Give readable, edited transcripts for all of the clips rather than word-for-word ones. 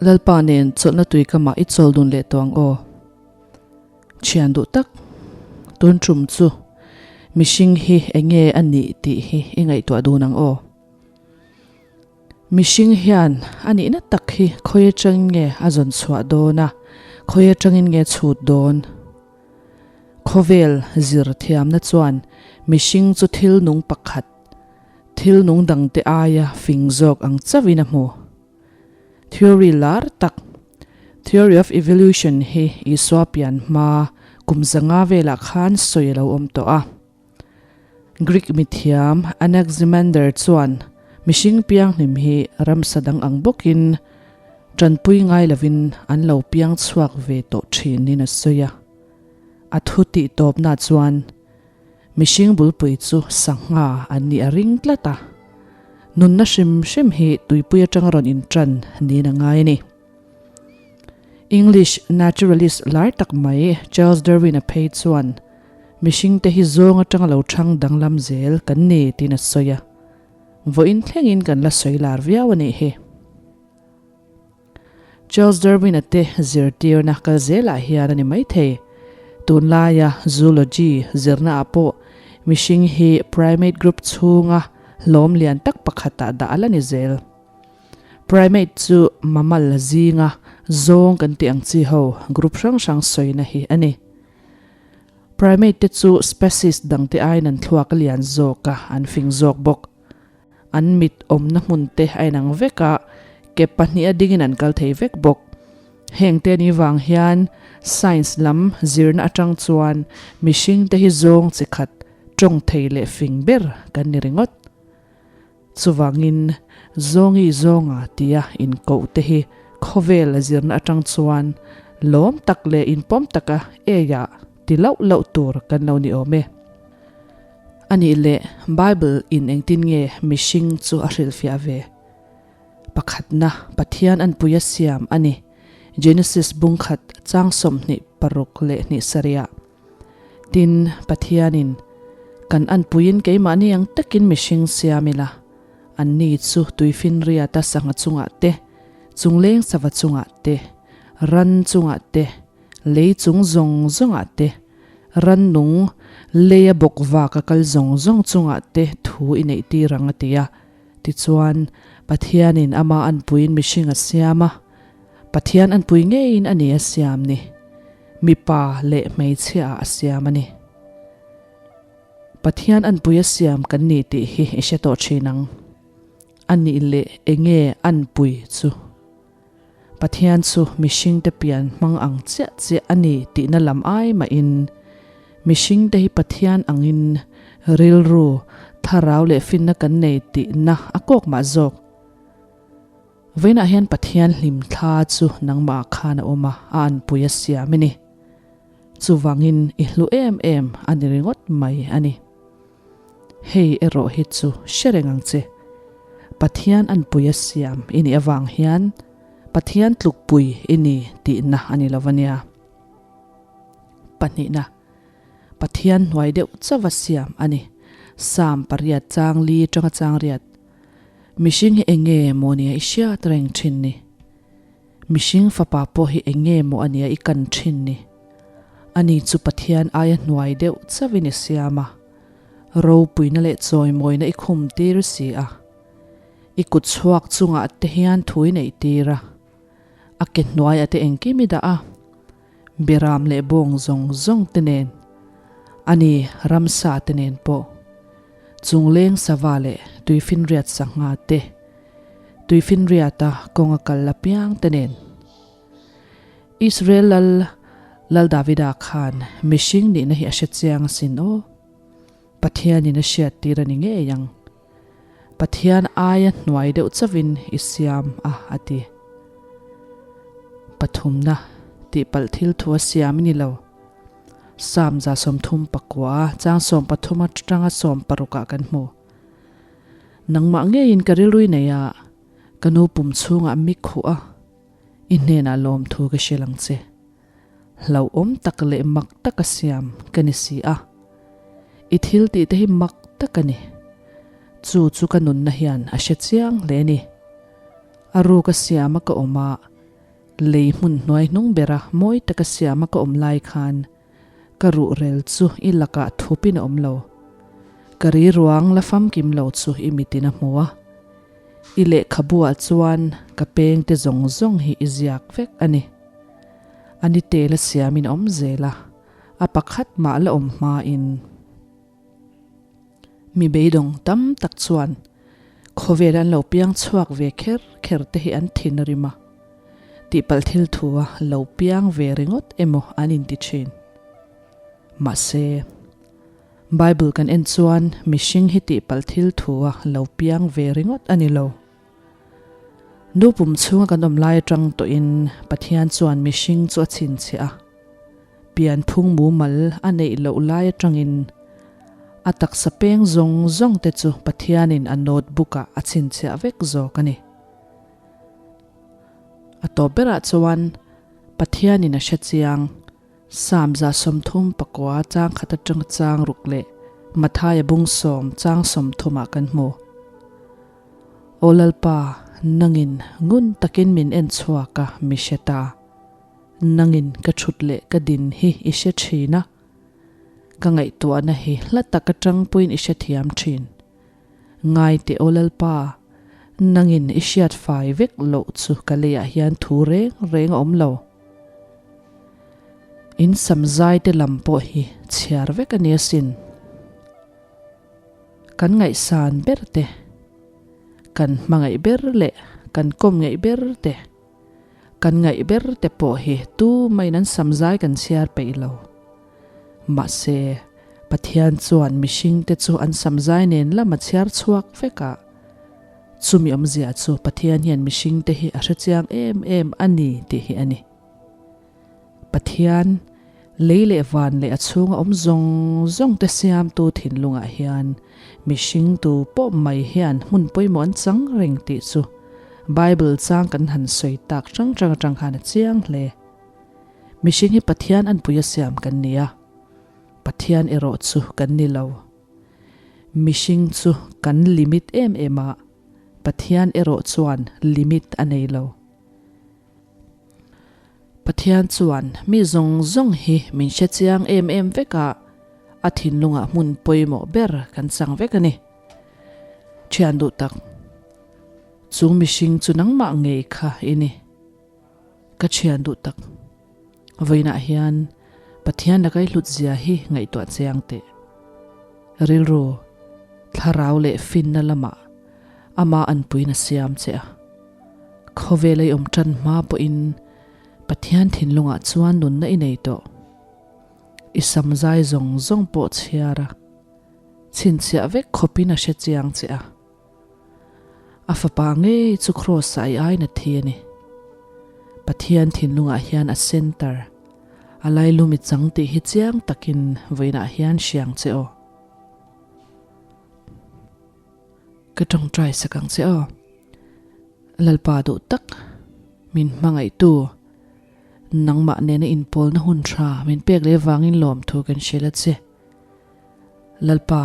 Lalpa nen chawlhna tui kamah i chawl dun leh tawh ang aw. Thian duh tak, tun tum chu mihring hi enge a nih tih hi i ngaihtuah dun ang aw. Mihring hian a nihna tak hi khawi atangin nge a zawn chhuah dawn a, khawi atangin nge chhut dawn? Khawvel zir thiamna chuan mihring chu thil nung pakhat, thil nung dangte aia fing zawk ang chauhin a hmu. Theory lar tak, Theory of Evolution hi Isua pian hma kum 500 velah khan sawi a lo awm tawh a. Greek mithiam Anaximander chuan mihring pianghlim hi ramsa dang ang bawkin tanpui ngai lovin an lo piang chhuak ve tawh thin in a sawi a. A thu tih tawpna chuan mihring bulpui chu sangha an nih a ring tlat a, nunna hrim hrim hi tuipui atanga rawn intan niin a ngai a ni. English naturalist lar tak mai Charles Darwin-a phei chuan mihringte hi zawng atanga lo thang danglam zel kan ni tiin a sawi a, vawiin thlengin kan la sawi lar viau a nih hi. Charles Darwin-a te zirtirna kal zelah hian a ni maithei. Tunlaia zoology zirnaah pawh mihring hi primate group chhunga hlawm lian tak pakhatah dah a la ni zel. Primate chu mammal zinga zawng kan tih ang chi ho group hrang hrang sawina hi a ni. Primate te chu species dangte aiin an thluak a lian zawk a, an fing zawk bawk. An mit awmna hmun te a inang vek a, ke pahniha dingin an kal thei vek bawk. Heng te ni vang hian science lam zirna atang chuan mihring te hi zawng chi khat tawng thei leh fing ber kan ni ringawt. Chuvangin, Zawngi zawnga tia inkoh te hi khawvel zirna atang chuan lawm tak leh inpawm taka eiah ti loh loh tur kan lo ni awm e. Anih leh Bible in engtin nge mihring chu a hrilhfiah ve? Pakhatna, Pathian anpui a siam a ni, Genesis bungkhat chang 26 sarihah. Tin, Pathianin, Kan anpuiin keimahni ang takin mihring siam ila, anni chu tuifinriata sangha chungah te, chungleng sava chungah te, ran chungah te, lei chung zawng zawngah te, rannung leia bawk vaka kal zawng zawng chungah te thu i neih tir ang a ti a. Tichuan, Pathianin ama anpuiin mihring a siam a, Pathian anpui ngeiin a ni a siam ni. Mipa leh hmeichhia ah a siam a ni. Pathian anpui a siam kan ni tih hi i hre tawh thin ang. A nih leh enge anpui chu? Pathian chu mihringte pian hmang ang chiah chiah a ni tihna lam ai mahin mihringte hi Pathian angin rilru, thlarau leh finna kan nei tihna a kawk mah zawk. Vawiinah hian Pathian hlim thla chu nangmah khan a awm a, a anpui a siam i ni. Chuvangin i hlu em em a ni ringawt mai a ni. Hei erawh hi chu hre reng ang che. Pathian anpui a siam i nih avang hian Pathian tlukpui i ni tihna a ni lo a nia. Pahnihna, Pathian hnuai deuh chauh a siam a ni. Psalm pariat chang li tanga chang riat. Mihring hi eng nge maw nia i hriat reng thin ni? Mihring fapa pawh hi eng nge maw a nia i kan thin ni? Ani chu Pathian aia hnuai deuh chauhin i siam a, ropuina leh chawimawina i khum tir si a. I kut chhuak chungah te hian thu i neih tir a, a ke hnuaiah te engkim i dah a, Beram leh bawng zawng zawng te nen, a ni ramsa te nen pawh, chungleng sava leh tuifinriat sangha te, tuifinriata kawnga kal apiang te nen. Israel lal Lal Davida khan mihring nihna hi a hre chiang asin aw. Pathianin a hriattir a ni ngei ang. Pathian aia hnuai deuh chauhin i siam a, a ti. Pathumna, tihpalh thil thu a siam i ni lo. Psalm 39 chang 13 atanga 16 ah kan hmu. Nangmah ngeiin ka rilrui nei a, ka nu pum chhungah mi khuh a, i hnenah lawmthu ka hrilh ang che. Hlauhawm tak leh mak taka siam ka ni si a, i thil tih te hi mak tak a ni. Chu chu ka nunna hian a hre chiang hle a ni. A ruka siama ka awm a. Lei hmun hnuai hnung bera mawi taka siama ka awm lai khan ka ruhrel chu i lakah thupin a awm lo. Ka ri ruang la famkim lo chu i mitin a hmu a. I lehkhabuah chuan ka pengte zawng zawng hi i ziak vek a ni. A ni tela siamin a awm zel a, a pakhat mah la awm hmain. Mi beidawng tam tak chuan khawvel an lo piang chhuak ve kher kher te hi an thin rim a, tihpalh thil thu a lo piang ve ringawt emaw an inti thin. Mahse, Bible kan en chuan mihring hi tihpalh thil thu a lo piang ve ringawt a ni lo. Nu pum chhunga kan awm lai atang tawhin Pathian chuan mihring chu a chhinchhiah a. Pianphung mumal a neih loh lai atangin a taksa peng zawng zawng te chu Pathianin a notebook ah a chhinchhiah vek zawk a ni. A tawp berah chuan Pathianin a hre chiang. Psalm 39 chang khat atang chang ruk leh Mathaia bung sawm chang sawmthumah kan hmu. Aw Lalpa, nangin ngun takin min en chhuak a, mi hre ta. Nangin ka thut leh ka din hi i hre thin a, ka ngaihtuahna hi hla tak atang puiin i hrethiam thin. Ngai teh aw Lalpa, nangin i hriat fai vek loh chu ka leiah hian thu reng reng a awm lo. In sam zai te lam pawh hi chhiar vek a ni asin. Kan ngaihsan ber te, kan hmangaih ber leh kan kawm ngeih ber te, kan ngaih ber te pawh hi tu main an sam zai kan chhiar peih lo. Mahse, Pathian chuan mihring te chu an sam zai nen lam a chhiar chhuak vek a. Chumi awmzia chu Pathian hian mihring te hi a hrechiang em em a ni tih hi a ni. Pathian, lei leh van leh a chhunga awm zawng zawng te siamtu thinlungah hian mihring tu pawh mai hian hmun pawimawh an chang reng tih chu Bible chang kan han sawi tak hrang hrang atang khan a chiang hle. Mihring hi Pathian anpui a siam kan ni a, Pathian erawh chu kan ni lo. Mihring chu kan limit em em a, Pathian erawh chuan limit a nei lo. Pathian chuan mi zawng zawng hi min hre chiang em em vek a, a thinlungah hmun pawimawh ber kan chang vek a ni. Thian duh tak, chung mihring chu nangmah ngei kha i ni. Ka thian duh tak, vawiinah hian Pathian lakai hlut zia hi ngaihtuah chiang teh. Rilru, thlarau leh finna lamah ama anpuiin a siam che a. Khawvel ei awm tan hma pawhin Pathian thinlungah chuan nunna i nei tawh. I sam zai zawng zawng pawh chhiar a, chhinchhiah vek khawpin a hre chiang che a. A fapa ngei chu Kraws ah i aina thi a ni. Pathian thinlungah hian a center, a lailum i chang tih hi chiang takin vawiinah hian hriang che aw. Ka tawngtai sak ang che aw. Lalpa duh tak, min hmangaihtu, nangmah nena inpawlna hun tha min pek leh vangin lawmthu kan hrilh a che. Lalpa,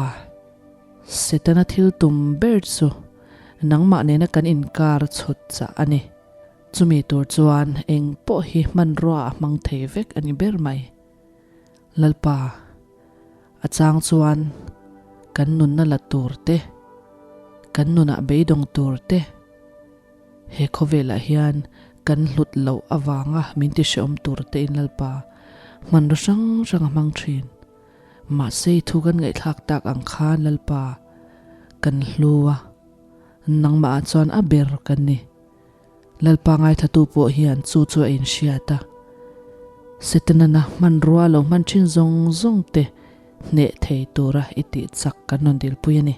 Setana thil tum ber chu nangmah nena kan inkar chhut chah a ni. Chumi tur chuan eng pawh hi hmanrua a hmang thei vek a ni ber mai. Lalpa, a chang chuan kan nunna la tur te, kan nunah beidawng tur te, he khawvelah hian kan hlut loh avanga min ti hrehawm tur te in Lalpa hmanraw hrang hrang a hmang thin. Mahse i thu kan ngaihthlak tak ang khan Lalpa kan hlu a, nangmah ah chuan a ber kan ni. Lalpa ngaithatu pawh hian chu chu a inhriat a, Setanana hmanrua lo hman thin zawng zawng te hneh thei tura i tih chak kan rawn dilpui a ni.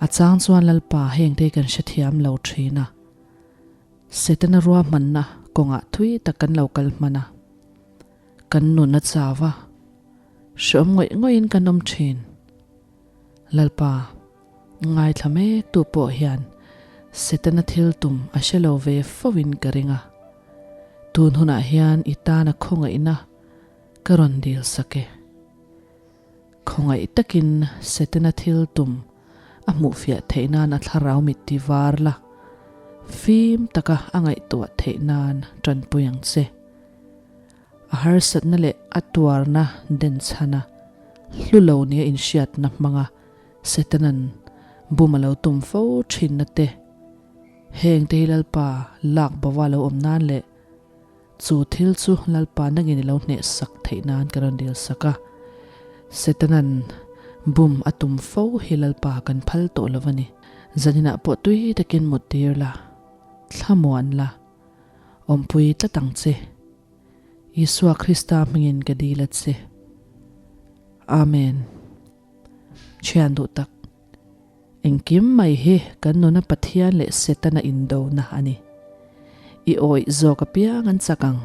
A chang chuan Lalpa heng te hi kan hrethiam lo thin a, Setana ruahmanna kawngah thui tak kan lo kal hman a, kan nun a chau a, hreawm ngawih ngawihin kan awm thin. Lalpa. Ngaithla mek tu pawh hian Setana thil tum a hre lo ve fo in ka ring a. Tun hunah hian i tana khawngaihna ka rawn dil sak e. Khawngaih takin Setana thil tum a hmuhfiah theih nan a thlarau mit ti var la. Fim taka a ngaihtuah theih nan tanpui ang che. A harsatna leh a tuarna den chhana hlu lo nia inhriatna hmanga Setanan bum a lo tum fo thinna te, heng te hi Lalpa lak bova lo awm nan leh chu thil chu Lalpa nangin i lo hnehsak theih nan ka rawn dil sak a. Setanan bum a tum fo hi Lalpa kan phal tawh lo a ni. Zaninah pawh tui takin mut tir la, thlamuan la, awmpui tlat ang che. Isua Krista hmingin ka dil a che. Amen. Thian duh tak. Engkim mai hi kan nuna Pathian leh Setana indona a ni. I awih zawk apiang an chak ang.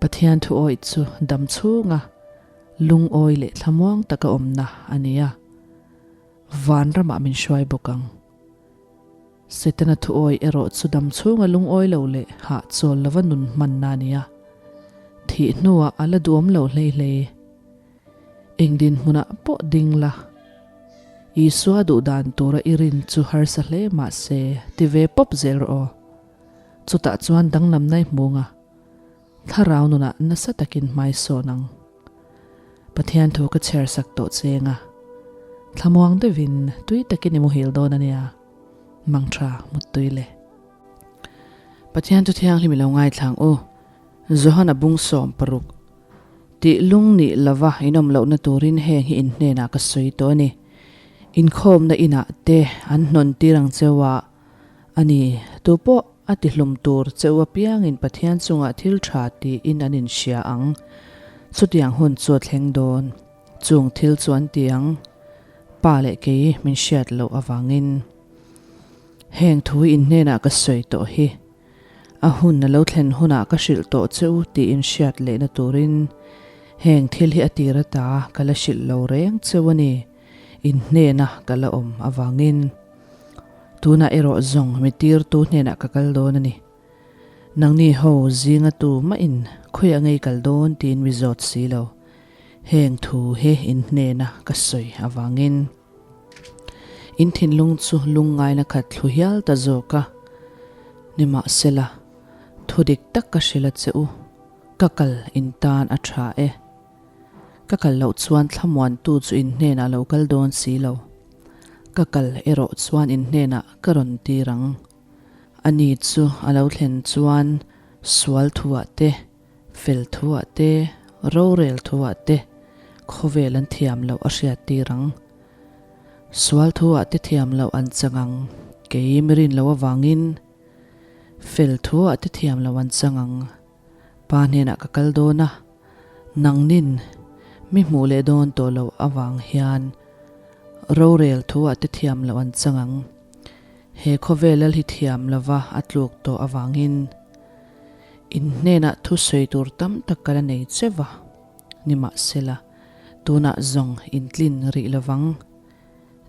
Pathian thu awih chu dam chhunga lungawi leh thlamuang taka awmna a ni a, vanramah min hruai bawk ang. Setana thu awih erawh chu dam chhunga lungawi lo leh hahchawl lova nun hmanna a ni a, thih hnuah a la duhawm lo hlei hlei. Eng dinhmunah pawh ding la. Isua duh dan tura i rin chu harsa hle mah se, ti ve pawp zel rawh aw. Chutah chuan danglamna i hmu nga, thlarau nunah nasa takin hmai sawn ang. Pathian thu ka chhiar sak tawh che nga, thlamuang deuhin tui takin i muhil dawn a nia, mangtha muttui le. Pathian thu thianghlim i lo ngaithlang u, Johana bung 60. Tih lung nih lova in awm lohna turin heng hi in hnenah ka sawi tawh a ni. Inkhawmna inah te an hnawn tir ang cheu a, a ni, tupawh a tihlum tur cheu apiangin Pathian chungah thil tha tiin an inhria ang. Chutiang hun chu a thleng dawn. Chung thil chu an ti ang, Pa leh kei min hriat loh avangin. Heng thu in hnenah ka sawi tawh hi. A hun a lo thlen hunah ka hrilh tawh che u tiin hriat lehna turin heng thil hi a tir ata ka la hrilh lo reng cheu a ni, in hnena ka la awm avangin. Tunah erawh zawng mi tirtu hnenah ka kal dawn a ni. Nangni ho zinga tu mahin khawiah ngei kal dawn tiin mi zawt si lo. Heng thu hi in hnena ka sawi avangin. In thinlung chu lungngaina khat thlu hial ta zawk a, nimahsela, thu dik tak ka hrilh a che u, ka kal in tan a tha e. Ka kal loh chuan thlamuantu chu in hnenah lo kal dawn si lo. Ka kal erawh chuan in hnenah ka rawn tir ang. Ani chu a lo thlen chuan sual thuah te, Fel thuah te, rorel thuah te khawvel an thiam loh a hriat tir ang. Sual thuah te thiam loh an chang ang, kei mi rin loh avangin. Fel thuah te thiam loh an chang ang, pa hnenah ka kal dawn a, nangnin mi hmuh leh dawn tawh loh avang hian rorel thuah te thiam loh an chang ang. He khawvel lal hi thiam lova a tluk tawh avangin. In hnenah thusawi tur tam tak ka la nei che va, nimahsela, tunah zawng in tlin rih lovang.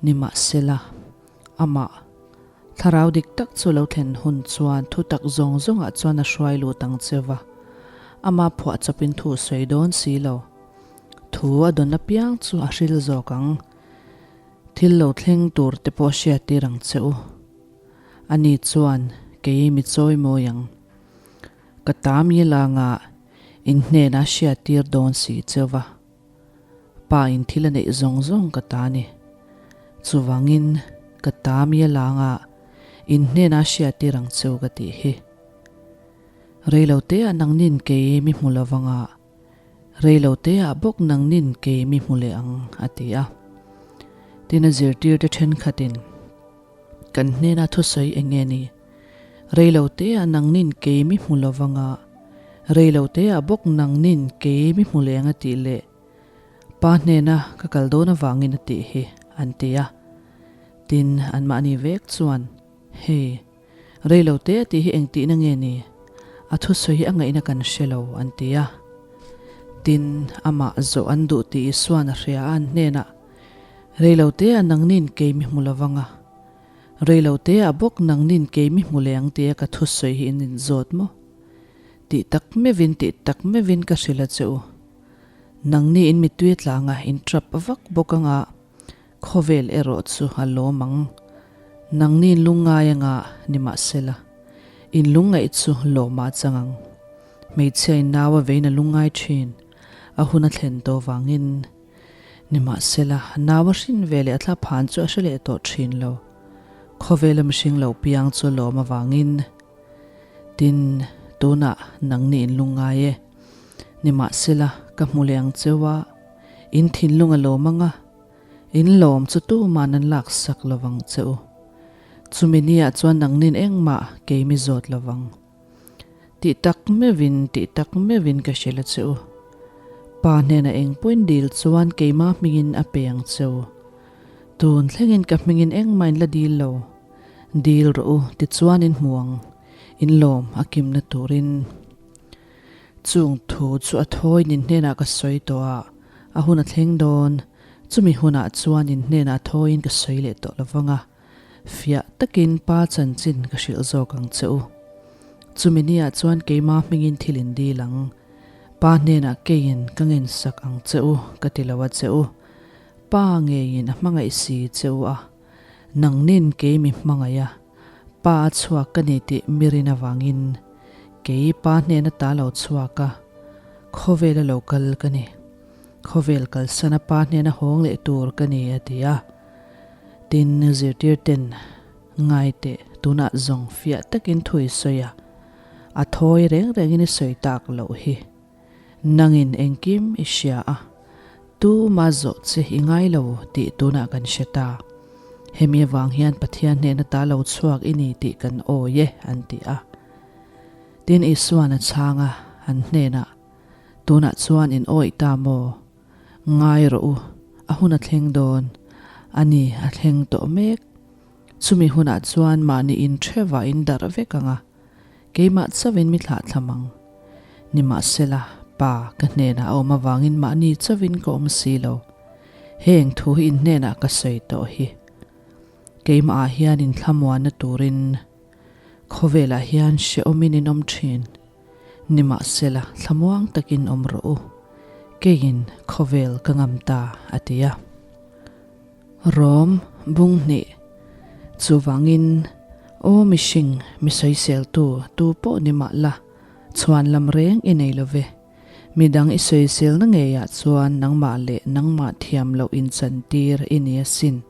Nimahsela, amah, thlarau dik tak chu lo thlen hun chuan thutak zawng zawngah chuan a hruai lut ang che va, ama phuahchawpin thu sawi dawn si lo. Thu a dawn apiang chu a hril zawk ang. Thil lo thleng tur te pawh hriattir ang che u. Ani chuan, Kei mi chawi mawi ang. Ka ta mi langa in hnena hriattir dawn si cheu va. Pa in thil a neih zawng zawng ka ta ni. Chuvangin ka ta mi langa in hnena hriattir ang cheu ka tih hi. Reilote ah nangnin kei mi hmu lovanga, reilote ah bawk nangnin kei mi hmu leh ang, a ti a. Tin a zirtirte thenkhatin. Kan hnena thusawi eng nge ni? Reilo teah nangnin kei mi hmu lo vanga, reilo teah bawk nangnin kei mi hmu leng a tih leh Pa hnena ka kal dawn avangin a tih hi, an ti a. Tin, anmahni vek chuan, Hei, reilo te a tih hi eng tihna nge ni? A thusawi hi a ngaihna kan hre lo, an ti a. Tin, amah zawh an duh tih Isua'n a hria a, an hnenah, Reilote ah nangnin kei mi hmu lovang a, reilote ah bawk nangnin kei mi hmu leh ang tia ka thusawi hi in inzawt maw? Tih tak meuhin tih tak meuhin ka hrilh a che u. Nangni in mitui tlanga in trap vak bawk anga khawvel erawh chu a lawm ang. Nangni in lungngai anga nimahsela, in lungngaih chu lawmah a chang ang. Hmeichhia in nau a vein a lungngai thin, a hun a thlen tawh vangin. Nimahsela, nau a hrin ve leh a thla phan chu a hre leh tawh thin lo. Khawvela mihring lo piang chu lawm avangin. Tin, tunah nangni in lungngai e. Nimahsela, ka hmu leh ang cheu a, in thinlung a lawm ang a, in lawm chu tuman an laksak lo vang che u. Chumi niah chuan nangnin engmah kei mi zawt lo vang. Tih tak meuhin, tih tak meuhin ka hrilh a che u. Pa hnenah eng pawhin dil chuan keimah hmingin a pe ang che u. Tun thlengin ka hmingin engmah in la dil lo. Dil rawh u, tichuan in hmu ang, in lawm a kimna turin. Chung thu chu a thawiin in hnenah ka sawi tawh a, a hun a thleng dawn. Chumi hunah chuan in hnenah a thawiin ka sawi leh tawh lovang a, fiah takin Pa chanchin ka hrilh zawk ang che u. Chumi niah chuan keimah hmingin thil in dil ang. Pa hnenah keiin ka ngensak ang che u ka ti lo a che u. Pa ngeiin a hmangaih si che u a, nangnin kei mi hmangaih a, Pa a chhuak ka ni tih mirin avangin kei Pa hnena ta lo chhuak a, khawvela lo kal ka ni. Khawvel kalsana Pa hnena hawng leh tur ka ni a ti a. Tin, zirtirten ngaiteh tunah zawng fiah takin thu i sawi a, a thawi reng rengin i sawi tak loh hi. Nangin engkim i hria a, tuma zawh che i ngai lo tih tunah kan hre ta. Hemi avang hian Pathian hnehna ta lo chhuak i ni tih kan awi e, an ti a. Tin, Isuan a chhang a, an hnenah, Tunah chuan in awih ta maw? Ngai rawh u, a hun a thleng dawn. A ni, a thleng tawh mek. Chumi hunah chuan mahni intheva in darh vek ang a, keimah chauhin mi thlah thlam ang. Nimahsela, Pa ka hnenah a awm avangin mahni chauhin ka awm si lo. Heng thu hi in hnenah ka sawi tawh hi. Keimahah hian inthlamuanna turin khawvelah hian hrehawmin in awm thin. Nimahsela, thlamuang takin awm rawh u. Keiin khawvel ka ngam ta, a ti a. Rom bung hnih. Chuvangin, aw mihring, mi sawiseltu, tu pawh ni mah la, chhuan lam reng i nei lo ve. Midang i sawiselna ngeiah chuan nangmah leh nangmah thiam loh inchantir i ni asin.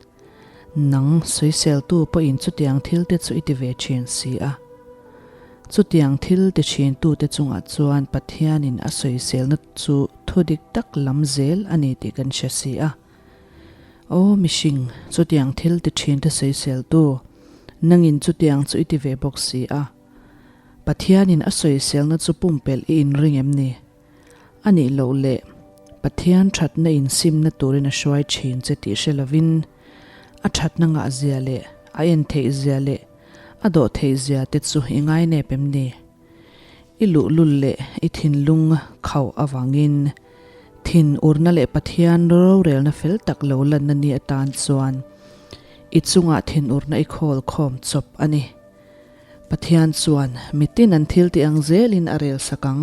Nang sawiseltu pawhin chutiang thil te chu i ti ve thin si a. Chutiang thil ti thintute chungah chuan Pathianin a sawiselna chu thudik tak lam zel a ni tih kan hre si a. Aw mihring, chutiang thil ti thin te sawiseltu, nangin chutiang chu i ti ve bawk si a. Pathianin a sawiselna chu pumpelh i inring em ni? A nih loh leh, Pathian thatna insimna turin a hruai thin che tih hre lovin, a thatna ngahzia leh a en theihzia leh a dawh theihzia te chu i ngainep em ni? I luhlul leh i thinlung khauh avangin thin urna leh Pathian rorelna fel tak lo lanna ni atan chuan i chungah thin urna i khawl khawm chawp a ni. Pathian chuan mitin an thil tih ang zelin a rel sak ang.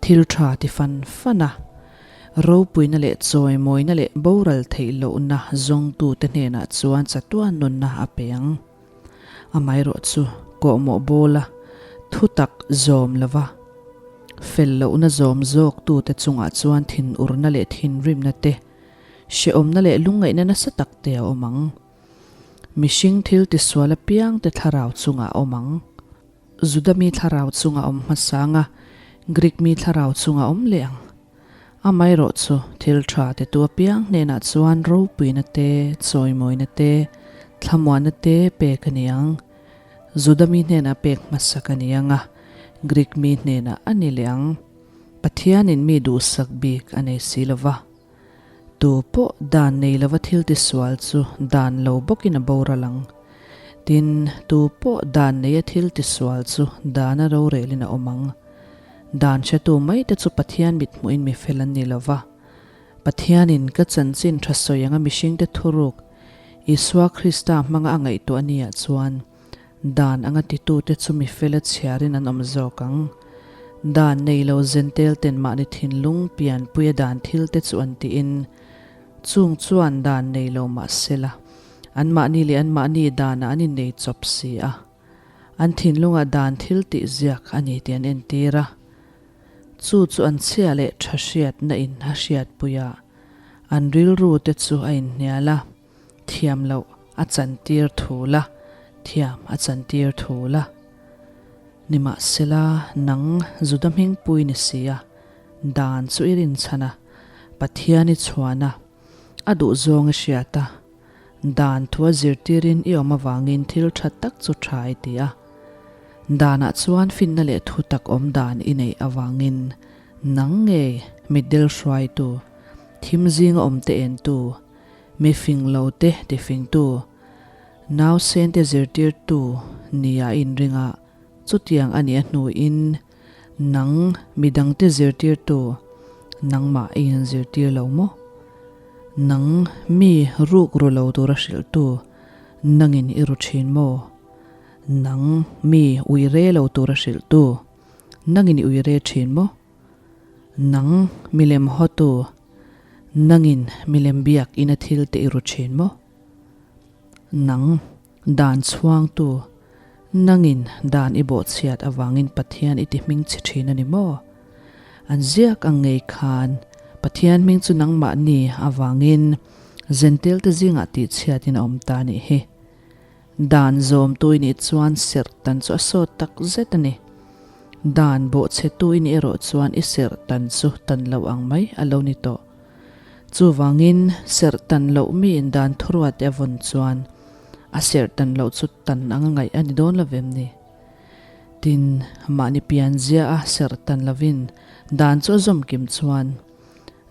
Thil tha ti fan fan a, ropuina leh chawimawina leh boral theih lohna zawngtute hnenah chuan chatuan nunna a pe ang. Amaherawh chu kawhmawh bawla thutak zawm lova fel lohna zawm zawktute chungah chuan thinurna leh thinrimna te, hrehawmna leh lungngaihna nasa tak te a awm ang. Mihring thil tisual apiangte thlarau chungah a awm ang. Juda mi thlarau chungah awm hmasang a, Greek mi thlarau chungah awm leh ang. Amaherawh chu thil tha titu apiang hnenah chuan ropuina te, chawimawina te, thlamuanna te pek a ni ang. Juda mi hnenah pek hmasak a ni ang a, Greek mi hnenah a ni leh ang. Pathianin mi duhsak bik a nei si lo va. Tu pawh dan nei lova thil tisual chu dan lo bawkin a boral ang. Tin, tu pawh dan neia thil tisual chu dana rorelin a awm ang. Dan hretu mai te chu Pathian mithmuhin mi fel an ni lo va. Pathianin ka chanchin tha sawi anga mihringte thuruk Isua Krista hmanga a ngaihtuah aniah chuan dan anga titute chu mi fela chhiarin an awm zawk ang. Dan nei lo zentel ten mahni thinlung pianpuia dan thil te chu an tiin chung chuan dan nei lo mahsela. Anmahni leh anmahni danah an innei chawp si a, an thinlungah dan thil tih ziak a ni tih an entir a. Chu chu an chhia leh tha hriatna in a hriatpui a, an rilru te chu a inhnial a, thiam loh a chantir thul a, thiam a chantir thul a. Nimahsela, nang Juda hmingpui ni si a, dan chu i rinchhan a, Pathian i chhuan a, a duhzawng i hriat a, dan thu a zirtirin i awm avangin thil tha tak chu tha i ti a. Danah chuan finna leh thu tak awm dan i neih avangin nang ngei mitdel hruaitu, thim zinga awm te entu, mi fing lo te tifingtu, nausen te zirtirtu nia i inring a, chutiang a nih a hnuin Nang midangte zirtirtu, nangmah i inzirtir lo maw? Nang mi ruk ru lo tura hrilhtu, nangin i ru thin maw? Nang mi ui re lo tura hrilhtu, nangin i ui re thin maw? Nang milem hawtu, nangin milem biak ina thil te i ru thin maw? Nang Dan chhuangtu, nangin dan i bawhchhiat avangin Pathian i ti hming chhe thin a ni maw? An ziak ang ngei khan Pathian hming chu nangmahni avangin Zentelte zingah tihchhiatin a awm ta a nih hi. Dan zawmtu i nih chuan serh tan chu a sawt tak zet a ni. Dan bawhchhetu i nih erawh chuan i serh tan chu tan lo ang mai a lo ni tawh. Chuvangin serh tan loh miin dan thuruate a vawn chuan a serh tan loh chu tan anga ngaih a ni dawn lo vem ni? Tin, mahni pianzia a serh tan lovin dan chu a zawm kim chuan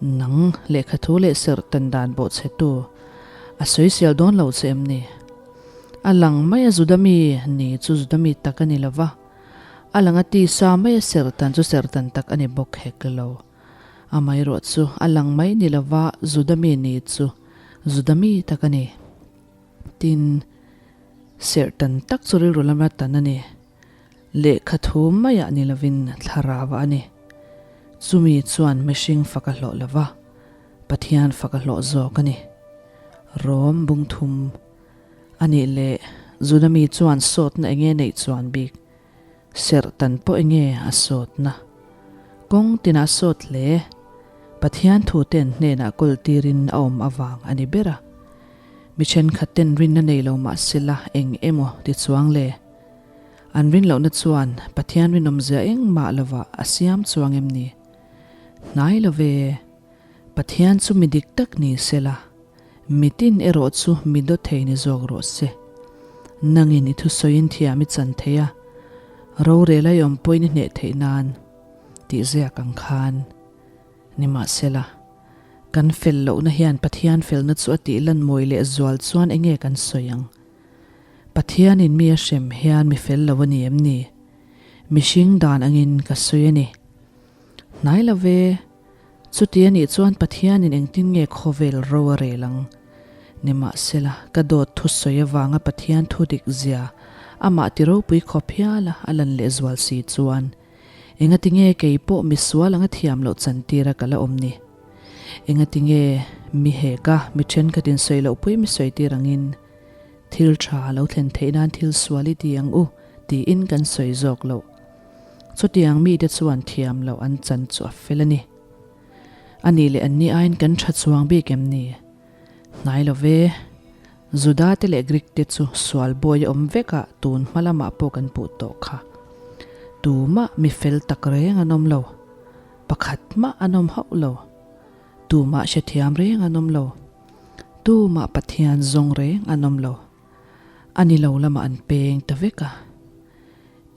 nang lehkhathu leh serh tan dan bawhchhetu a sawisel dawn lo che em ni? A lang mai a Judami ni chu Judami tak a ni lo va, a lang a tisa mai a serh tan chu serh tan tak a ni bawk hek lo. Amaherawh chu a lang mai ni lova Juda mi ni chu Juda mi tak a ni. Tin, serh tan tak chu rilru lama tan a ni. Lehkha thu maiah ni lovin thlarauah a ni. Chumi chuan mihring fak a hlawh lova, Pathian fak a hlawh zawk a ni. Rom bungthum a nih leh Juda mi chuan sawtna enge neih chuan bik? Serh tan pawh enge a sawtna? Kawng tinah sawt hle. Pathian thu ten hnenah kawl tirin a awm avang a ni ber a. Mi thenkhat ten rinna nei lo mah sela eng emaw ti chuang le. An rin lohna chuan Pathian rinawmzia engmah lovah a siam chuang em ni? Hnai lo ve. Pathian chu mi dik tak ni sela, mitin erawh chu mi daw thei ni zawk rawh se. Nangin i thusawiin thiam i chan thei a, rorel a i awm pawhin i hneh theih nan tih ziak ang khan. Nimahsela, kan fel lohna hian Pathian felna chu a tih lan mawi leh zual chuan enge kan sawi ang? Pathianin mi a hrem hian mi fel lo a ni em ni? Mihring dan angin ka sawi a ni. Hnai lo ve. Chuti a nih chuan Pathianin engtin nge khawvel ro a rel ang? Nimahsela, ka dawt thusawi avanga Pathian thu dik zia amah ti ropui khawp hiala a lan lehzual si chuan, engati nge kei pawh misual anga thiam loh chantira ka la awm ni? Engati nge mi heka mi thenkhatin sawi loh pui mi sawi tir angin thil tha lo thlen theih nan thil sual i ti ang u tiin kan sawi zawk loh? Chutiang mite chuan thiam loh an chan chu a fel a ni. A nih leh anni aiin kan tha chuang bik em ni? Hnai lo ve. Juda te leh Greek te chu sual bawi a awm vek a, tun hma lamah pawh kan puh tawh kha. Tumah mi fel tak reng an awm lo. Pakhat mah an awm hauh lo. Tumah hrethiam reng an awm lo. Tumah Pathian zawng reng an awm lo. A ni lo lamah an peng ta vek a.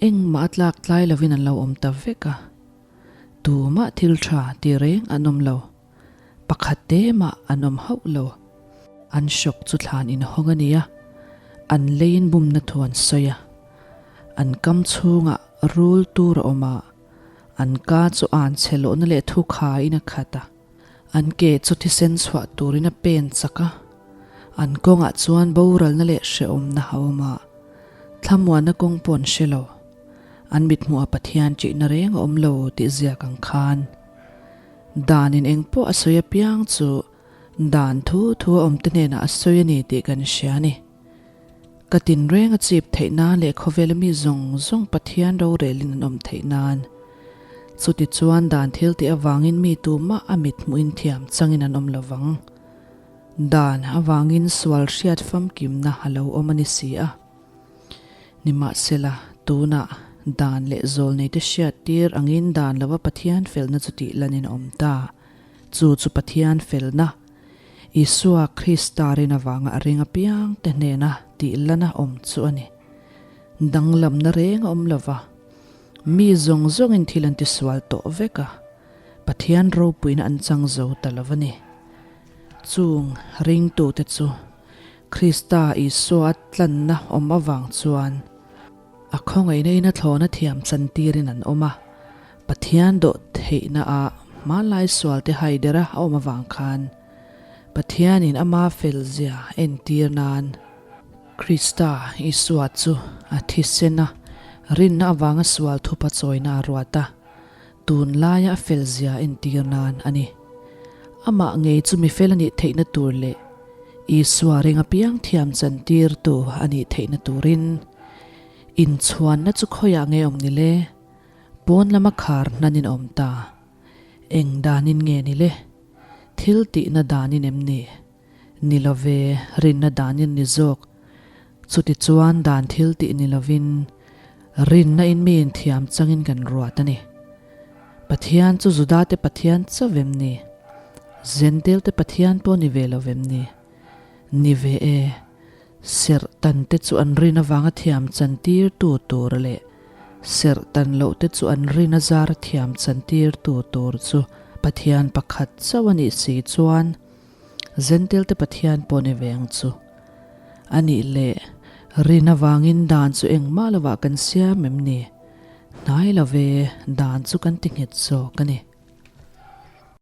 Engmah a tlak tlai lovin an lo awm ta vek a. Tumah thil tha ti reng an awm lo. Pakhat te mah an awm hauh lo. An hrawk chu thlan inhawng a ni a, an leiin bumna thu an sawi a. An kam chhungah rul tur a awm a, an ka chu an chhe lohna leh thu khaiin a khat a. An ke chu thisen chhuah turin a pen chak a, an kawngah chuan boralna leh hrehawmna a awm a, thlamuanna kawng pawh an hre lo. An mithmuha Pathian ṭihna reng a awm lo tih ziak ang khan danin eng pawh a sawi apiang chu Dan thu thu a awmte hnenah a sawi a ni tih kan hria a ni. Ka tinreng a chip theih nan leh khawvela mi zawng zawng Pathian rorelin an awm theih nan. Chutichuan dan thil tih avangin mi tumah a mit hmuhin thiam changin an awm lo vang. Dan avangin sual hriat famkimna a lo awm a ni si a. Nimahsela, tunah dan leh zawlneite hriat tir angin dan lova Pathian felna chu tih lanin a awm ta. Chu chu Pathian felna, Isua Krista rin avanga a ring apiangte hnena tih lana awm chu a ni. Danglamna reng a awm lova, mi zawng zawngin thil an tisual tawh vek a, Pathian ropuina an chang zo ta lo a ni. Chung ringtute chu Krista Isua tlanna awm avang chuan a khawngaihna in a thlawna thiam chantirin an awm a, Pathian dawh theihna ah hmanlai sualte haidera a awm avang khan Pathianin ama felzia entir nan Krista Isua chu a thisen a rinna avanga sual thupa chawina a ruat a. Tunlaia a felzia entir nan a ni. Amah ngei chu mifel a nih theihna tur leh Isua ring apiang thiam chantirtu a nih theihna turin inchhuanna chu khawiah nge awm ni le? Pawn lama khar hnanin a awm ta. Eng danin nge ni le? Thil tihna danin em ni? Ni love, rinna danin ni zawk. Chutichuan dan thil tih ni lovin, rinna in mi inthiam changin kan ruat a ni. Pathian chu Judate Pathian chauh em ni? Zentilte Pathian pawh ni ve lo vem ni? Ni ve e. Serh tan te chu an rin avanga thiam chantir tu tur leh serh tan loh te chu an rin a zar thiam chantir tu tur chu Pathian pakhat chauh a nih si chuan Zentilte Pathian pawh ni ve ang chu. A nih leh rin avangin dan chu engmah lovah kan siam em ni? Hnai lo ve, dan chu kan ti nghet zawk a ni.